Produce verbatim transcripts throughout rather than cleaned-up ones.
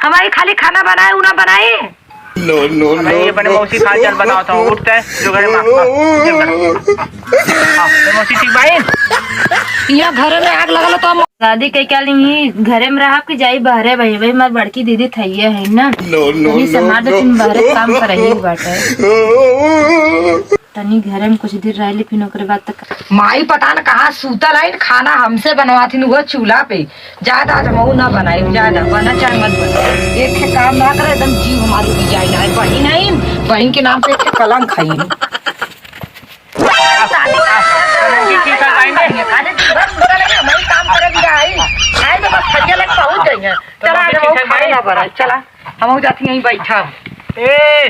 हमारी खाली खाना बनाए, उ ना बनाए। No, no, अरे, ये no, बने no। मौसी खा, चल बताओ तो, उठ के, जो घरे में, हाँ, जो घरे। हाँ, तो मौसी ठीक बाइन? यहाँ घरे में आग लगल तो हम शादी के क्या ली घरे में रहब कि जाई बहरे भाई? भाई, हमार बड़की दीदी थइये है ना। No, no, तनी से no, मार दे, no। तुम बहरे काम कर रही बाटे। तनी घरे में कुछ दिन रह ली, फिर ओकरे बाद तक। माई पता न कहाँ सूतल है, खाना हमसे बनवाथिन वो चूल्हा पे। ज्यादा आज हमहू ना बनाई, ज्यादा बना चाहे मत बना। एक ठे काम ना करे, एकदम जीव हमार उबि जाए ना। बहिन है, बहिन के नाम पे एक ठे कलंक है। शादी ना करे, कलंक की का बहिन है? खाली दिन भर सुतल है, वही काम करे भी आई। आए तो बस खटिया लग पहुंच गई है। चला, आज हमहू खाना ना बनाई, चला। हमहू जाती यहीं बैठा। ए,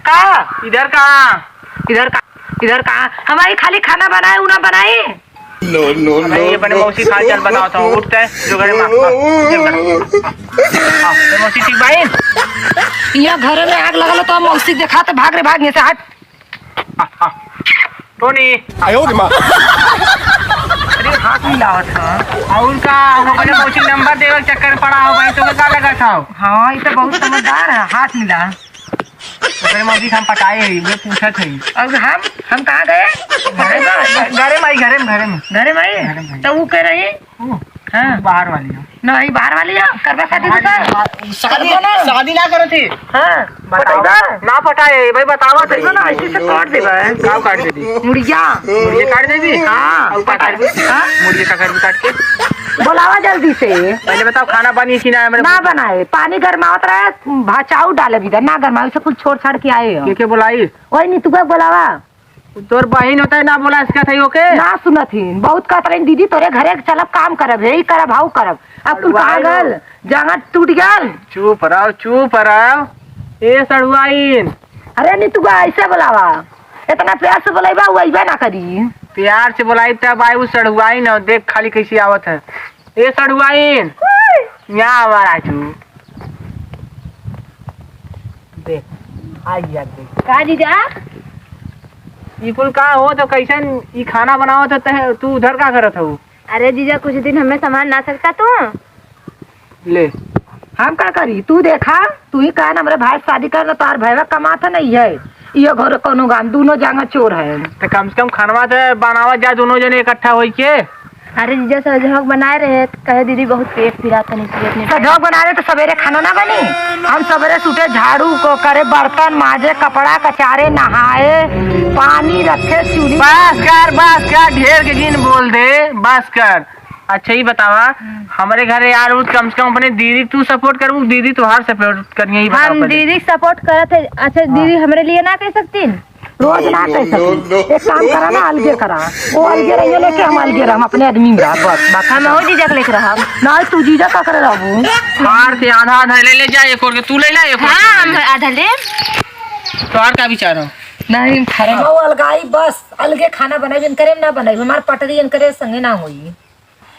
का? इधर कहाँ? इधर का, इधर का? हमारी खाली खाना बनाए, उ ना बनाए। No, no, अरे, no, ये बने no। मौसी खा, चल बताओ तो, उठ के, जो घरे में, हाँ, जो घरे। हाँ, तो मौसी ठीक बाइन? यहाँ घरे में आग लगल तो मौसी देखा तो भाग रे, भाग यहाँ से हट। हाँ, हाँ। टोनी। आयो रे माँ। अरे, हाथ मिलावत ह। और का, हम अपने मौसी नंबर देवे के चक्कर में पड़ा हो भाई, तो का लगा था? हाँ, ये तो बहुत समझदार है, हाथ मिला। ओकरे मौसी से हम पटाए हई, उहे पूछत हई। और हम, हम कहाँ गए? घरे में, घरे में आई, घरे में, घरे में। घरे में आई? घरे में आई। तो उ कह रही? उ? हाँ। बाहर वाली हो। नहीं, बाहर वाली हो, करबा शादी बाहर तू कर? वाली। शादी, करबो ना। शादी ना करत ही। हाँ, बताओ। पटाइबा? ना पटाए, भाई बतावा तो। बताइबा ना, ऐसे से काट देबा। का काट देबी? मुड़िया। मुड़िया काट देबी? हाँ। और का काट देबी? हाँ? मुड़िया का काट के? बोलावा जल्दी से। पहले बताओ, खाना बनी कि ना? हमरे ना बनाए, पानी गरमावत रहे, भा चाउर डाले भी ना गरमावे, से कुल छोड़ छाड़ के आए हो। के के बोलाई? ओए नीतुआ बोलावा। तोर बहिन होता है ना बोला इसका था ओके? ना सुनत ही, बहुत कहत रही दीदी तोरे घरे चलब काम करब, हे ई करब, हाउ करब। अब तू अड़ुआई कहाँ गल? जांगर टूट गल। चुप रहो, चुप रहो। ए सड़ुआइन। अरे नीतुआ ऐसे बोलावा, इतना प्यार से बोलाइबा, उ अइबे ना करी। प्यार से बोलाई तब आई, उ सड़ुआइन हो, देख खाली कैसे आवत है। ए सड़ुआइन, यहाँ आवा राजू। देख, आई यार देख। का जीजा? ई कुल का हो तो कैसन ई खाना बनावत हो तह, तू उधर का करत हो? अरे जीजा, कुछ दिन हमें संभाल ना सकता तू? ले। हम का करी? तू देखा, तू ही कहा ना, हमरे भाई से शादी कर ना, तोहार भैया कमात है नहीं है। इहो घर कौनो गाम, दोनों जांगर चोर है। तो कम से कम खानवा तो बनावा जा, दोनों जने इकट्ठा होई के। अरे जीजा, सजहक बनाए रहे, कहे दीदी बहुत पेट पिरात है, नहीं पेट नहीं। सजहक बनाए रहे तो सवेरे खाना ना बनी? हम सवेरे से उठे, झाड़ू को करे, बर्तन माजे, कपड़ा कचारे, नहाए, पानी रखे, चूल्ही। बस कर, बस कर, ढेर के जिन बोल दे, बस कर। अच्छा, ई बतावा, हम्म। हमरे घरे यार, उ कम से कम अपने दीदी तू support करबू, दीदी तोहार support करिए, ई बतावा हम पहले। दीदी support करत है। अच्छा, हाँ। दीदी हमरे लिए ना कह सकतीन? रोज ना कह सकतीन। एक काम करा ना, अलगे करा। वो अलगे रहिए लेके हम अलगे रहम, अपने आदमी में रह, बस, बात हम खत्म। और जीजा के लेके रहब। ना, तू जीजा का करे रहबू? हार के आधा आधा ले ले जा, एक और के तू ले ला, एक और हाँ, के ले हम ले। आधा ले। तोहार का विचार हो? नहीं, हम खाए ना। वो अलगाई बस, अलगे खाना बनाई, इनकरे में ना बनाई, हमार पटरी इनकरे संगे ना होई।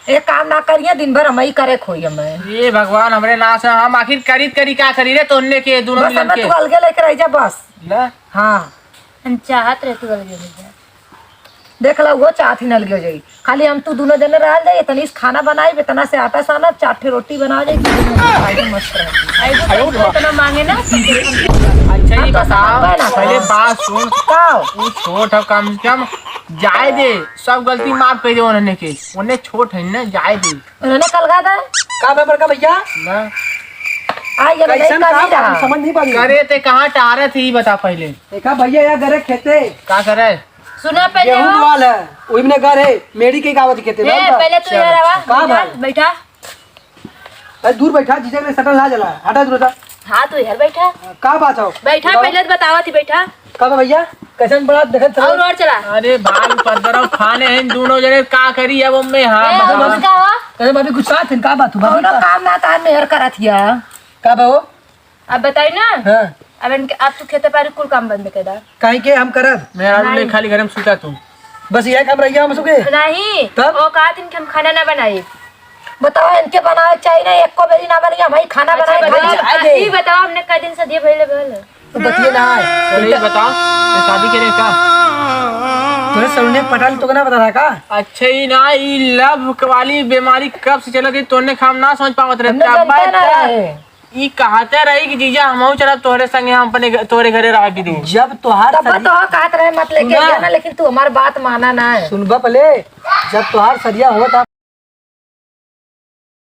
एक काम ना करिए, दिन भर हमही करे खोई हमें। ये भगवान, हमरे नाश है, हम आखिर करी त करी का करी रे, तोन्ने के दोनों बस मिलन हमें के। तू अलगे लेके रह जा बस। ले। हाँ। हम चाहत रहे तू अलगे रह जा। देख ला, वो चाहत ही न अलगे हो जाई। खाली हम तू दोनों जने रहल जाई, इतनी से खाना बनाई, इतना से आटा सानब, चार ठे रोटी बना जाई, तू दोनों खाए मस्त रह। ऐसे तो इतना मांगे ना। अच्छा, ये हम तो बताओ, मांगबे ना पहले करो। बात सुन। का? तू छोट है, कम से कम जाए दे। सब गलती माफ कर दे उन्होंने के, उन्हें छोट है ना, जाए दे। उन्होंने कल कहा था। का बे बड़का भैया? ना। आ, ये कैसन लड़का काम नहीं रहा। हम समझ नहीं पाई। करे ते कहाँ टारत ही, बता पहले। देखा भैया, या घरे खेते। का करे? सुना पहले गेहूं हो। बोआल है, वही में घर है, मेड़ी के कावत खेते, ए, ना? पहले तू चल। यार आवा, का बैठा, भाई? बैठा। अरे दूर बैठा, जीजा के सटल ना जला, हटा दूर हटा। हाँ, तू इधर बैठा। का बात हो? बैठा, बताओ। पहले तो बतावा थी, बैठा। का बा भैया? कैसन बड़ा देखत चलो। और, और चला। अरे भाई, पद्दरव खाने हैं दोनों जने, का करी अब मैं? हाँ, ए, बताओ। और का हो? अरे भाभी, गुस्सा थे, का बात हो, भाभी, कौनो का? काम ना तार मेहर करत हिया। का बा हो? अब बताई ना। हाँ। अब इनके, अब तू खेते पारी कुल काम बंद कर दा। काहे के हम करब? मेहरारू ले नहीं। खाली घर में सुता तू। बस यह काम रह गया हम सबके? नहीं। तब? वो कहा थी कि हम खाना ना बनाई। बताओ, इनके बनावे के चाहिए ना, एको बेरी ना बनी, हम ही खाना अच्छा, बनाए बताओ, खाई। आ, ई बताओ, हमने कई दिन से दिए भइले भइले। तो बतिए ना है। चलो, ये बताओ, ये शादी के लिए का? तोरे सलोनी के पटा ले, तोके ना पता रहा का? अच्छा, ई ना, ई love वाली बीमारी कब से चलत है, तोने हम ना समझ पावत रहे। हमने तब जानता ना है। ई कहते रही कि जीजा, हमहू चलब तोहरे संगे, हम अपने घ-, तोहरे घरे रह के दू। जब तोहार तब सदिया तो कहत रहे मत लेके सुना। जाना, लेकिन तू हमार बात माना ना है। सुनबा पहले, जब तोहार सदिया होत है,